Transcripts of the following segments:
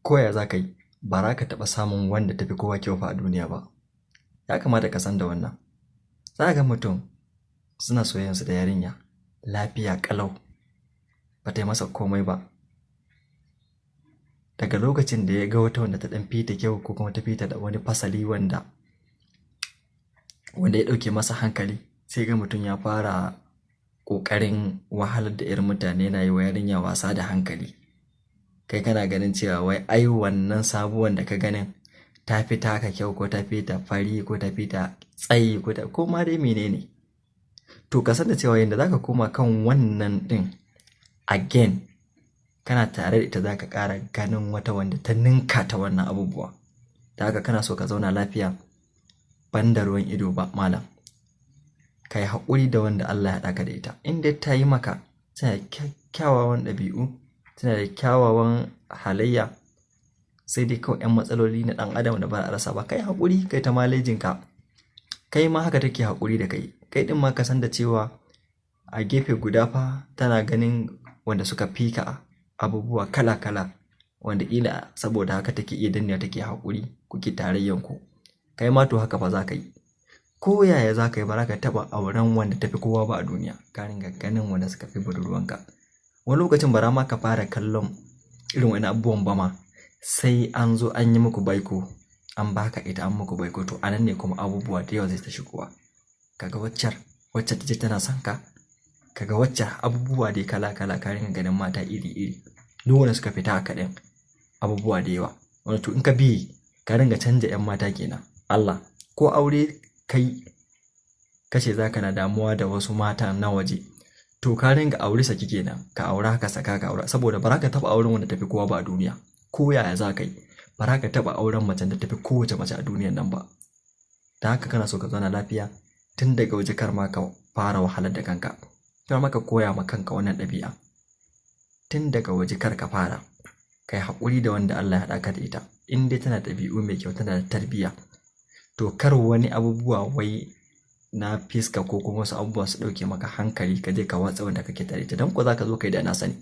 Ko ya za ka yi, ba za ka taɓa samun wanda tafi kowa kyau fa a duniya ba. Ya kamata ka san da wannan. Za ka ga mutum suna soyayyansu da yarinya lafiya ƙalau, ba ta yi masa komai ba. Daga lokacin da ya ga wata wanda ta ɗan fita kyau ko kuma ta fita da wani fasali wanda ya ɗauke masa hankali, sai ga mutum ya fara ƙoƙarin wahalar da irin mutane, yana yi wa yarinya wasa da hankali. Kai kana ganin cewa wai ai wannan sabuwan da ka ganin ta fi taka kyau ko ta fi ta fari ko ta fi ta tsayi ko ta ko ma dai menene. To ka san da cewa yanda za ka koma kan wannan ɗin again, kana tare da ita, za ka ƙara ganin wata wanda ta ninka ta wannan abubuwa. Da haka kana so ka zauna lafiya, ban da ruwan ido ba malam. Ka yi haƙuri da wanda Allah ya haɗa ka da ita. In dai ta yi maka, tana da kyawawan ɗabi'u, tana da kyawawan halayya, sai dai kawai 'yan matsaloli na ɗan adam da ba a rasa ba. Ka yi haƙuri, kai ta malejinka. Kai ma haka take haƙuri da kai. Kai ɗin ma ka san da cewa a gefe guda fa tana ganin wanda suka fi ka abubuwa kala kala, wanda ƙila saboda haka take iya dannewa take haƙuri kuke tarayyanku. Kai ma to haka fa za ka yi. Ko yaya za ka yi, ba za ka taɓa auren wanda tafi kowa ba a duniya. Ka ringa ganin wanda suka fi budurwanka. Wani lokacin bara ma ka fara kallon irin wani abubuwan ba ma, sai an zo an yi muku baiko, an baka ita an muku baiko, to anan ne kuma abubuwa da yawa zai ta shigowa. Kaga waccar wacce ta ce tana son ka, kaga waccar, abubuwa dai kala kala, ka ringa ganin mata iri iri. Duk wanda suka fita haka ɗin, abubuwa da yawa. Wanda to in ka bi ka ringa canja 'yan mata kenan. Allah ko aure kai kace za ka na damuwa da wasu mata na waje, to ka ringa aure saki kenan, ka aura ka saka ka aura, saboda ba za ka taɓa auren wanda tafi kowa ba a duniya. Ko yaya za ka yi, ba za ka taɓa auren macen da tafi kowace mace a duniyan nan ba. Da haka kana so ka zauna lafiya, tun daga waje kar ma ka fara wahalar da kanka, kar ma ka koya ma kanka wannan ɗabi'a. Tun daga waje kar ka fara. Kai haƙuri da wanda Allah ya haɗa ka da ita. In dai tana ɗabi'u mai kyau, tana da tarbiyya, to kar wani abubuwa wai na fiska ko kuma wasu abubuwa su ɗauke maka hankali ka je ka watsa wanda kake tare da ita. Don ko za ka zo ka yi da na sani,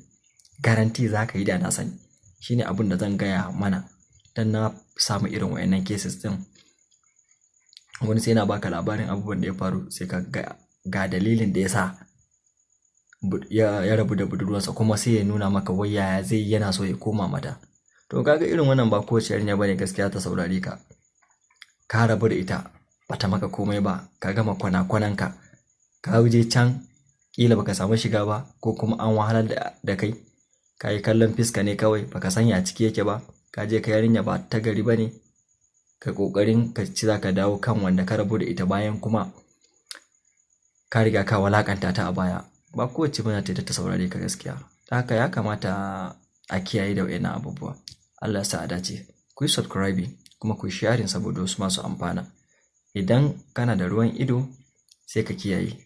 guarantee za ka yi da na sani. Shine abin da zan gaya mana, dan na samu irin wayannan cases ɗin. Wani sai yana baka labarin abubuwan da ya faru, sai ka ga dalilin da ya sa ya rabu da budurwarsa, kuma sai ya nuna maka wai yaya zai yana so ya koma mata. To kaga irin wannan ba kowace yarinya bane gaskiya ta saurare ka. Ka rabu da ita, bata maka komai ba, ka gama kwana-kwananka, ka je can kila baka samu shiga ba ko kuma an wahalar da kai, ka yi kallon fiska ne kawai, baka sanya a ciki yake ba, ka je ka yarinya ba ta gari ba ne, ka kokarin ka ci za ka dawo kan wanda ka rabu da ita bayan kuma ka riga ka walakanta ta a baya. Ba kowace bane ta ta saurare ka gaskiya. Haka ya kamata a kiyaye da wayannan abubuwa. Allah ya sa a dace. Ku yi subscribing kuma ku yi sharing saboda wasu masu amfana. Idan kana da ruwan ido, sai ka kiyaye.